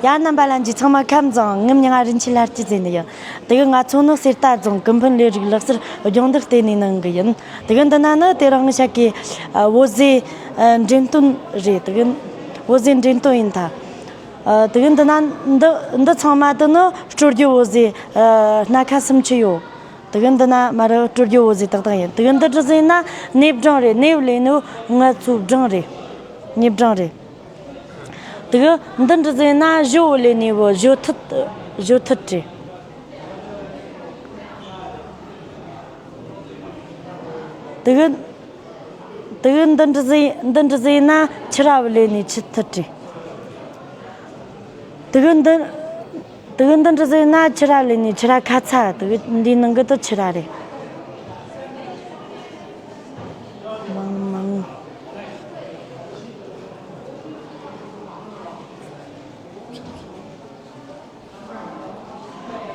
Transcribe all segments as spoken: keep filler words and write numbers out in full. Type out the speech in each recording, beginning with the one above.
ཡ། རྣམ་པ་ལྷན་རྒྱས་ཚང་མ་ཁམས་བཟང་། ངའི་མིང་ང་རིན་ཆེན་ལྷ་སྐྱིད་ཟེར་ནི་ཡིན། དེ་གི་ང་ཚོ་ནི་གསེར་རྟ་རྫོང་ཀུན་ཕན་ལས་རིགས་ལག་རྩལ་སྦྱོང་བརྡར་ལྟེ་གནས་ནང་གི་ཡིན། དེ་གི་འདི་ན་ནི་དེ་རིང་ངི་ཤག་གི་ཨ་བོད་ཟས་ཨ་འགྲེམས་སྟོན་རེད། དེ་གི་བོད་ཟས་འགྲེམས་སྟོན་ཡིན་ད། ཨ་དེ་གི་འདི་ན་འདི་འདི་ཚང་མ་དེ་ནི་སྲོལ་རྒྱུན་བོད་ཟས་ཨ་སྣ་ཁ་སུམ་ཅུ་ཡོད། དེ་གི་འདི་ན་མ་རུ་སྲོལ་རྒྱུན་བོད་ཟས་ཏག་ཏག་ཡིན། དེ་གི་འདི་འདྲ་ཟིག་ན་ནས་སྦྲང་རེད། ནས་ལས་ནི་ང་ཚོ་སྦྲང་རེད། ནས་སྦྲང་རེད། དེ་གི་འདི་འདྲ་ཟིག་ན་ཞོ་ལས་ནི་བོ་ཞོ་ཐུད། ཞོ་ཐུད་རེད། དེ་གི་དེ་གི་འདི་འདྲ་ཟིག་འདི་འདྲ་ཟིག་ན་ཆུ་ར་བོ་ལས་ནི་ཆུ་ཐུད་རེད། དེ་གི་འདི་དེ་གི་འདི་འདྲ་ཟིག་ན་ཆུ་ར་ལས་ནི་ཆུ་ར་ཁ་ཚ། དེ་གི་འདི་ནང་གི་དེ་ཆུ་ར་རེད། མང་མང་།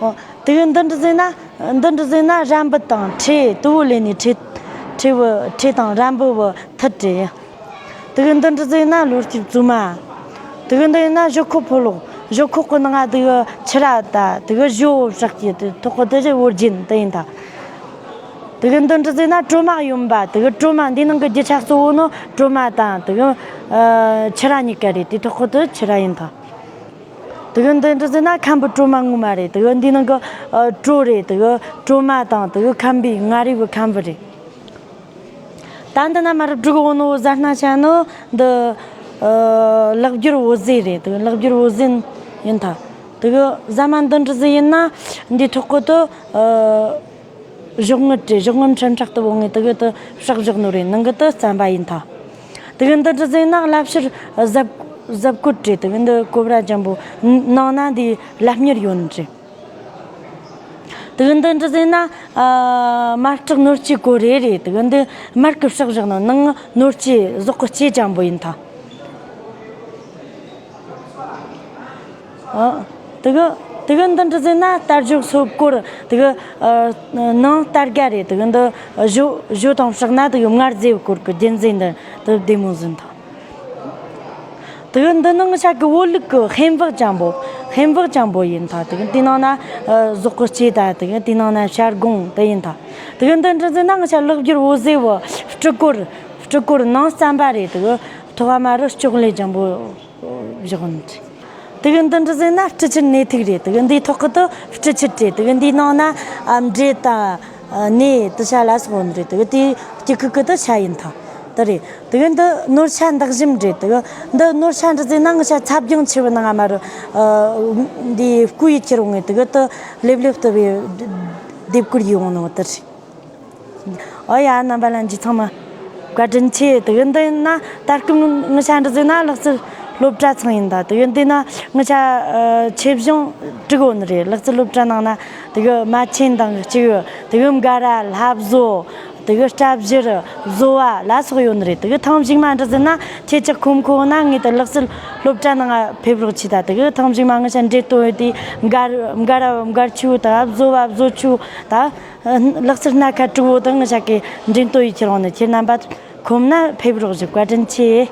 ཨོ། དེ་གི་འདི་འདྲ་ཟིག་ན་འདི་འདྲ་ཟིག་ན་རམ་བུ་དང་ཁྲེ། དུ་བོ་ལས་ནི་ཁྲེ། ཁྲེ་བོ་ཁྲེ་དང་རམ་བུ་བོ་ཐུད་རེད། དེ་གི་འདི་འདྲ་ཟིག་ན་ལོ་སྐྱིབ་བཙུན་མ། དེ་གི་འདི་ཡིན་ན་ཞོ་ཁོག་ཕོ་ལོག་ཞོ་ཁོག་གི་ནང་ང་དེ་གི་ཆུ་ར་ད་དེ་གི་ཞོ་བསྲེགས་ཀྱི་དེ་ཐོག་གི་དེ་ཞིག་བོར་གྱིན་དེ་ཡིན་ད། དེ་གི་འདི་འདྲ་ཟིག་ན་གྲོ་མ་ཡོན་པ། དེ་གི་གྲོ་མ་འདི་ནང་གི་རྒྱུ་ཆ་གཙོ་བོ་ནི་གྲོ་མ་དང་དེ་གི་ཨ་ཆུ་ར་གཉིས་ཀ་རེད། དེ་ཐོག་གི་དེ་ཆུ་ར་ཡིན་ད། དེ་གི་འདི་འདྲ་ཟེར་ན་ཁམ་བུ་གྲོ་མ་ངོ་མ་རེད། དེ་གི་འདི་ནང་གི་ཨ་གྲོ་རེད། དེ་གི་གྲོ་མ་དང་དེ་གི་ཁམ་བུ། མངའ་རིས་བུ་ཁམ་བུ་རེད། ད་འདི་ན་མ་རུ་འབྲུག་འོ་ནོ་ཟ་སྣ་ཆ་ནོ་འདི་ཨ་ལེགས་སྦྱོར་བོད་ཟས་རེད། དེ་གི་ལེགས་སྦྱོར་བོད་ཟས་ཡིན་ད། དེ་གི་ཟ་མ་འདི་འདྲ་ཟིག་ཡིན་ན་འདི་ཐོག་གི་དེ་ཨ་གཞོགས་ངད་རེད། གཞོགས་ངད་ཁྲ་ཁྲག་ཏུ་བོ་ངས་དེ་གི་དེ་བསྲེགས་བཞག་ནོ་རེད། ནང་གི་དེ་རྩམ་པ་ཡིན་ད། དེ་གི་འདི་འདྲ་ཟིག་ན་ལབ་ཕྱིར་གཟབ་གཟབ་གོས་རེད། དེ་གི་འདི་གོ་བར་ཅན་པོ། ནང་ན་འདི་ལབ་མྱུར་ཡོད་ནི་རེད། དེ་གི་འདི་འདྲ་ཟིག་ན་ཨ་མར་སྐྲག་ནོར་གྱི་གོ་རེ་རེད། དེ་གི་འདི་མར་གི་བསྲེགས་བཞག་ནོ། ནང་ནོར་གྱི་ཟོག་གི་ལྕེ་ཅན་པོ་ཡིན་ད། ཨ། དེ་གི་དེ་གི་འདི་འདྲ་ཟེར་ན་རྟ་རྒྱུག་སོ་སྐོར། དེ་གི་ཨ་ནང་རྟ་སྒ་རེད། དེ་གི་འདི་ཞོ་ཞོ་དང་བསྲེགས་ན་དེ་གི་མངར་ཟས་སྐོར་གི་རྒྱན་ཟེར་འདི་དེ་བདེ་མོ་ཟིན་ཐང་། དེ་གི་འདི་ནང་ཤ་གི་བོད་ལུག་གི་ཧེམ་བག་ཅན་པོ། ཧེམ་བག་ཅན་པོ་ཡིན་ཐང་། དེ་གི་དེ་ནང་ན་ཨ་ཟོག་གི་ལྕེ་ད། དེ་གི་དེ་ནང་ན་བྱ་སྒོང་དེ་ཡིན་ཐང་། དེ་གི་འདི་འདྲ་ཟེར་ན་ང་ཤ་ལེགས་སྦྱོར་བོད་ཟས་བོ་སྤྲི་གོར། སྤྲི་གོར་ནང་རྩམ་པ་རེད། དེ་གི་ཐོག་མ་རུ་ལྕོག་ལེ་ཅན་པོ། བཞག་ནི་རེད། དེ་གི་འདི་འདྲ་ཟེར་ན་སྤྲི་ཆུ་ནས་ཐིག་རེད། དེ་གི་འདིའི་ཐོག་གི་དུ་སྤྲི་ཆུ་རེད། དེ་གི་འདིའི་ནང་ན་ཨ་འབྲས་དང་ཨ་ནས་དུ་ཤ་ལ་སོགས་ཡོད་ནི་རེད། དེ་གི་དེའི་དཀྱིལ་ཁུག་གི་དུ་ཤ་ཡིན་ཐང་དུ་རེད། དེ་གི་འདི་ནོར་ཤ་འདག་ཞིམ་རེད། དེ་གི་འདི་ནོར་ཤ་འདྲ་ཟེར་ན་ང་ཤ་ཚ་བྱང་ཆེ་བའི་ནང་ང་མ་རུ་ཨ་འདི་སྐུ་ཡི་ཁྱེར་འོང་ངེ་དེ་གི་དུ་ལེབ་ལེབ་ལྟ་བུའི་ལྡེབས་སྐུར་ཡིན་འོང་ནོ་དུ་རེད། ཨོ་ཡ། རྣམ་པ་ལྷན་རྒྱས་ཚང་མ་བཀའ་དྲིན་ཆེ། དེ་གི་འདི་ན་ད་སྐབས་ངི་ཤ་འདྲ་ཟེར་ན་ལག་རྩལ་སློབ་གྲྭ་ཚང་ཡིན་ད། དེ་གི་འདི་ན་ངི་ཤ་ཨ་ཆེ་བཞང་དྲུག་ཡོད་ནི་རེད། ལག་རྩལ་སློབ་གྲྭ་ནང་ན་དེ་གི་མ་ཆེན་དང་གཅིག་དེ་གི་མགར་ར་ལྷ་བཟོ། དེ་གི་སྐྲ་བཞར་བཟོ་བ་ལ་སོགས་ཡོད་ནི་རེད། དེ་གི་ཐེངས་མཇུག་མ་འདྲ་ཟེར་ན་ཁྱེད་ཅག་ཁོམ་ཁོ་ན་ངས་དེ་ལག་རྩལ་སློབ་གྲྭ་ནང་ཕེབས་རོགས་གྱིས་ད། དེ་གི་ཐེངས་མཇུག་མ་ངི་ཤ་འདྲེ་ལྟོ་ཡོད་དེ་མགར་མགར་ར་མགར་ཆུ་ད། བཟོ་བ་བཟོ་ཆུ་ད། ལག་རྩལ་སྣ་ཁ་དྲུག་པོ་དང་ངི་ཤ་གི་འགྲེམས་སྟོན་ཡི་ཁྱེར་འོང་ནི། ཁྱེད་རྣམ་པ་ཁོམ་ན་ཕེབས་རོགས་ཞུ། བཀའ་དྲིན་ཆེ།